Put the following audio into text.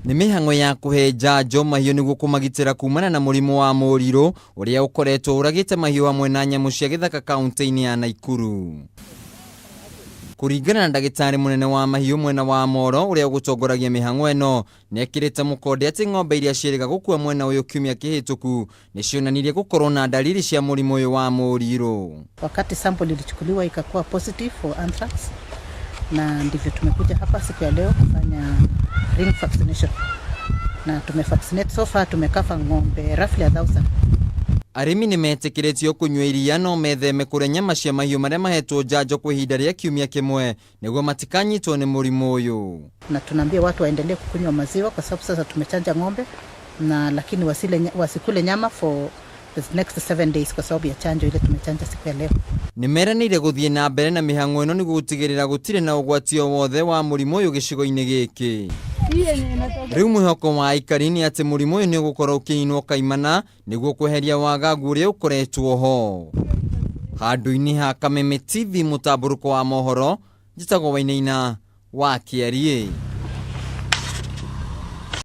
Nĩ mĩhang'o ya kũhe njanjo mahiũ nĩguo kũmagitĩra kumana na mũrimũ wa mũrirũ ũrĩa ũkoretwo ũragĩte mahiũ hamwe na nyamũ cia gĩthaka kaunti-inĩ ya Naikuru. Kũringana na ndagĩtarĩ mũnene wa mahiũ mwena wa Moro ũrĩa ũgũtongoragia mĩhang'o ĩno, nĩekĩrĩte mũkonde atĩ ng'ombe iria ciĩrĩga gũkua mwena ũyũ kiumia kĩhĩtũku nĩcionanirie gũkorwo na ndariri cia mũrimũ ũyũ wa mũrirũ. Wakati sample ilichukuliwa ikakuwa positive for anthrax, na ndivyo tumekuja hapa siku ya leo kufanya ring vaccination, na tumevaccinate so far tumecover ng'ombe roughly 1,000. Arĩmi nĩ metĩkĩrĩtio kũnyua iria no metheme kũrĩa nyama cia mahiũ marĩa mahetwo njanjo kwa ihinda rĩa kiumia kĩmwe nĩguo matikanyitwo nĩ mũrimũ ũyũ. Na tunaambia watu waendelee kukunywa maziwa kwa sababu sasa tumechanja ng'ombe na lakini wasikule nyama for the next 7 days kwa sababu ya chanjo ile tumechanja siku ya leo. Nĩ meranĩire gũthiĩ na mbere na mĩhang'o ĩno nĩguo gũtigĩrĩra gũtirĩ na ũgwati o wothe wa mũrimũ ũyũ gĩcigo-inĩ gĩkĩ. Rĩu mwĩhoko wa aikari nĩ atĩ mũrimũ ũyũ nĩ ũgũkorwo ũkĩninwo kaimana nĩguo kweheria wagagu ũrĩa ũkoretwo ho. Handũ-inĩ ha Kameme TV mũtambũrũko wa mohoro, njĩtagwo Wainaina wa Kĩariĩ.